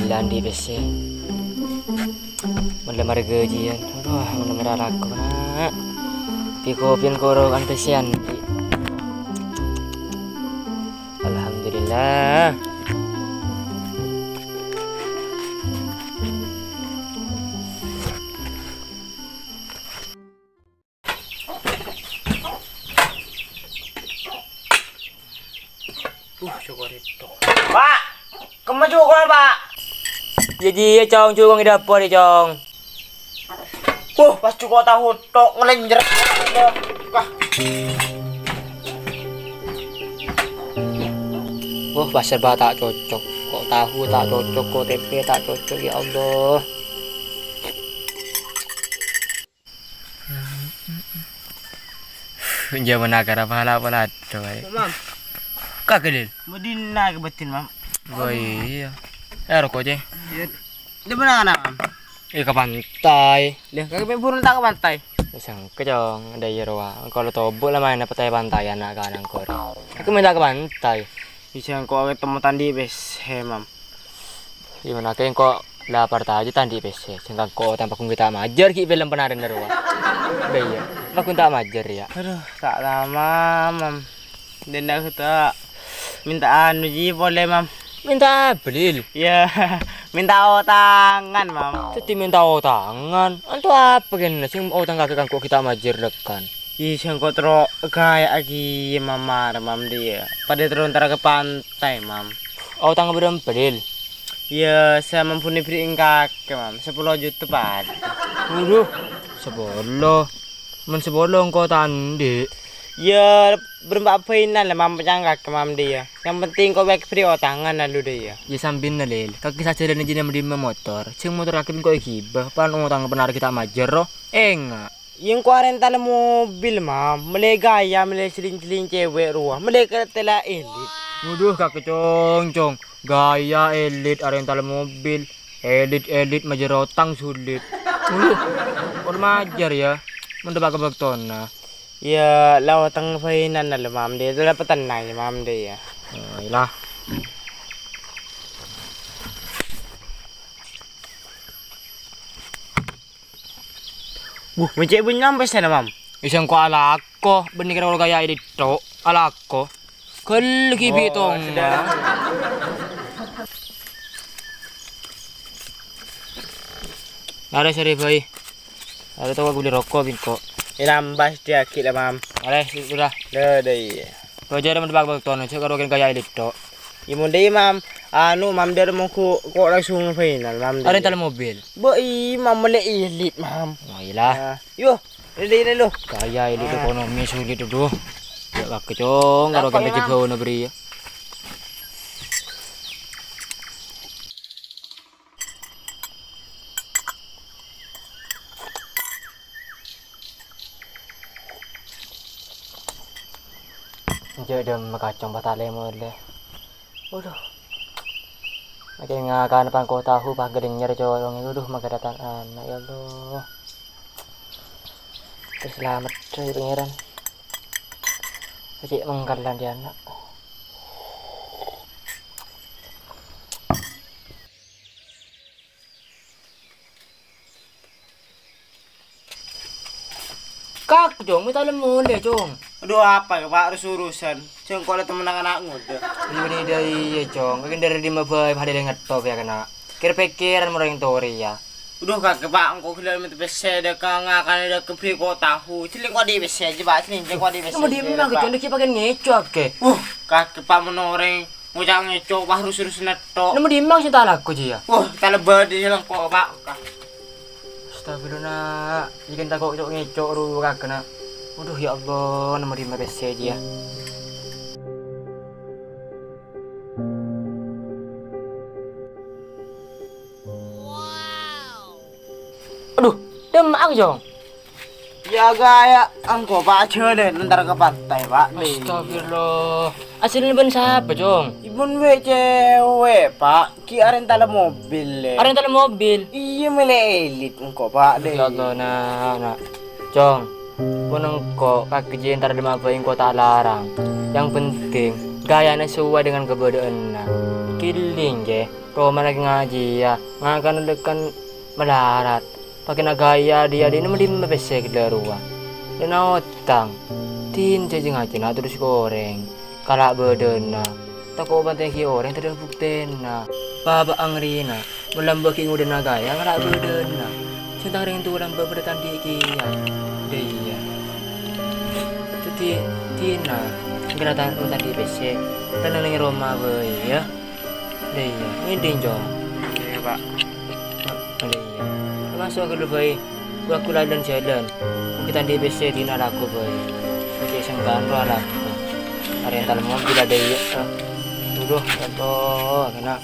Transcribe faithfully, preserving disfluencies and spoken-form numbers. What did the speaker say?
Andi' pèssè. Mon la marè ghâjiyân. Aduh, mon la marè alako, Na'. Pi-kopiyan koro kan pèssè andi'. Alhamdulillah. Uh, cokor itu. Pak, kemma cokor, Pak? Jadi ya, Cong, cokor di dapur ya, Cong. Wah, pas cokor tahu tok ngelenjer. Wah. Wah, pas serba tak cocok. Kok tahu tak cocok, kok tempe tak cocok, ya Allah. Jaman akara pala-pala aduh, ae. Mam. Kagel. Medina ke betin, Mam. Oh, iya. Eh, roko', Ceng. Iya. Di mana, Mam? Eh, ke pantai. Lah, kagak burung tak ke pantai. Wis engko, Cong, ada iya rowa. Engko lo tobok lah main apa tai pantai anak kanang kor. Aku main tak ke pantai. Bisa engko ketemu tadi bes, he, Mam. Gimana ke engko lapar ta aja tandi' pèssè. Sèngko' tanpa ghun ghi' ta' majâr ghi' film penaren rowa. Lah iyâ, tanpa ghun ta' majâr ya. Aduh, ta' tama, Mam. Denda ta' minta anu ji polè, Mam. Minta apa, Lil? Ya, minta otangan, Mam. Dâddhi minta otangan. Anto apa kèna sèng otang kakè kangko ghi' ta' majâr lekkan? Ih, sèngko' terro ghâjâ aghi, Mam, mar, Mam, diyâ. Padâ terro entar ka pantai, Mam. Otang bârâmpa, Lil? Iyâ, sè mampu'na èberri' kakè, Mam. Sapolo juta padâ. Waduh, sapolo. Mon sapolo engko' ta' andi'. Iyâ, bârâmpa abâinan la, Mam, pècang kakè, Mam, diyâ. Yang penting engko' bâ'na èberri' otangan alu diyâ. Iyâ, sambina, Lil. Kakè sajâlâna jârèya ma-dimma motor. Sèng motor kakè engko' èghibâ, pan otang penarè ghi' ta' majâr, ro. Enga'. Iyâ, engko' arèntal mobil, Mam. Mellè ghâjâ, mellè sèlèng-sèlèng cèwèk rowa. Mellè kertella elit. Waduh, kakè cong-cong. Ghâjâ elit, arèntal mobil. Elit-elit, majâr otang sulit. Waduh, kodhu majâr, ya. Mon teppa' ka bâktona. Iyâ, la otang bâinan la, Mam, diyâ. Tadâ' patennang, Mam, diyâ. Oh, iyalah. Wuh, mèncè' bânnya' pèssèna, Mam. Iyâ, sèngko' alako, bânnè kèra ghâjâ elit tok, alako. Ghâllu ghi' bi' tong. Arè sèrè bhâi. Arè tao ghuli roko' bi' engko'. Ènambâ sadhiyâghi la, Mam. Arè, sudah. Dâ, dâ, iyâ. Bâjârâ mon teppa' ka bâktona, jhâ' karo kèng ghâjâ elit tok. Iyâ, mon dâ' iyâ, Mam. Anu, Mam, dâ' remmo ko', ko' langsung final, Mam, dâ'. Arèntal mobil. Bâ, iyâ, Mam, mellè elit, Mam. Oh, iyalah. Nah, yo, dâ', dâ', lo. Ghâjâ elit ekonomi sulit, aduh. Ya, kakè cong, karo kèng Mam. Jhâ' bâuna bâriyâ. Jhâ' dâmma kacong patale mole. Waduh. Makin ngakan pangko tahu, pas gelinyar colong. Waduh, magadatan anak, ya Allah. Terus selamat, ya, Pangeran. Cè' mengkalan di anak. Kak, Cong, mè' ta' lem mole, Cong. Aduh, apa ya, Pak, urus-urusan. Sèngko' la temen anak ngodâ. Ini dâ' iyâ, Cong. Kakè dâri dimma bhâi, padâ lè ngetop ya, kèna. Kèr-pèkkèran morèng torè, ya. Aduh, kakè, Pak, engko' ghellâ' mènta pèssè dâ' ka ngakan dâ' ka bri ko' tahu. Sèlèng ko' dhi' pèssè jâ, Pak. Sèlèng jâ ko' dhi' pèssè. Kamu diem jâ, aja Pak. Niki pakai ngecok, ke. Wah, kakè, Pak, mon orèng ngoca' ngecok, wah, rus-rus netto. Nemu dimma sing ta' laku, Ji, ya? Wah, ta' lebât di lengko', Pak. Astagfirullah, ikan tako' cok ngecok ru kakena. Waduh, ya Allah, nemu dimma pèssè, Ji, ya? Aduh, dâmma'an, Jong. Ya, gaya engko', Pak, jhâlân entar ka pantai, Pak. Astagfirullah. Asline bân sapa, Jong? Bân we' cewek, Pak. Ghi' arèntal mobil, le. Arèntal mobil? Iyâ, mele elit engko', Pak, le. Ya Allah, nak, nak. Jong, mon engko' kakè jhâ' entar dâ' emma' bhâi engko' ta' larang. Yang penting, Ghâjâna sowè dengan kabâdâ'ânna. Kèlèng, jè, roma lagi ngajiyâ, ngakan lekan malarat. Pakèna ghâjâ dhi-adhi'na dimma pèssè ghellâ' rowa. Dâna otang. Din jhâjhi ngajiyâ terros korèng. Kala' bâdâna. Tako' patè ghi' orèng tadâ' buktèna. Bâbâ angrina. Mon lambâ' ghi' ngodâna ghâjâ ngala' bâdâna. Sè tang rèng towa lambâ' padâ ta' andi' kèya. Dâ iyâ. Dhâddhi, dinah, engghâna ta-, ta' andi' pèssè, ta' neng-neng è roma bhâi, yâ. Dâ iyâ, ngèdhing, Cong. Iyâ, Pak. Dâ iyâ. Maso' ghâllu bhâi, ghu-lagghu lan-jhâlân. Mon ghi' ta' andi' pèssè, dinah lagghu bhâi. Cè' sengkan rowa lagghu. Arè entar mobil adâ iyâ, eh. Duduh, ya Allah, kèna.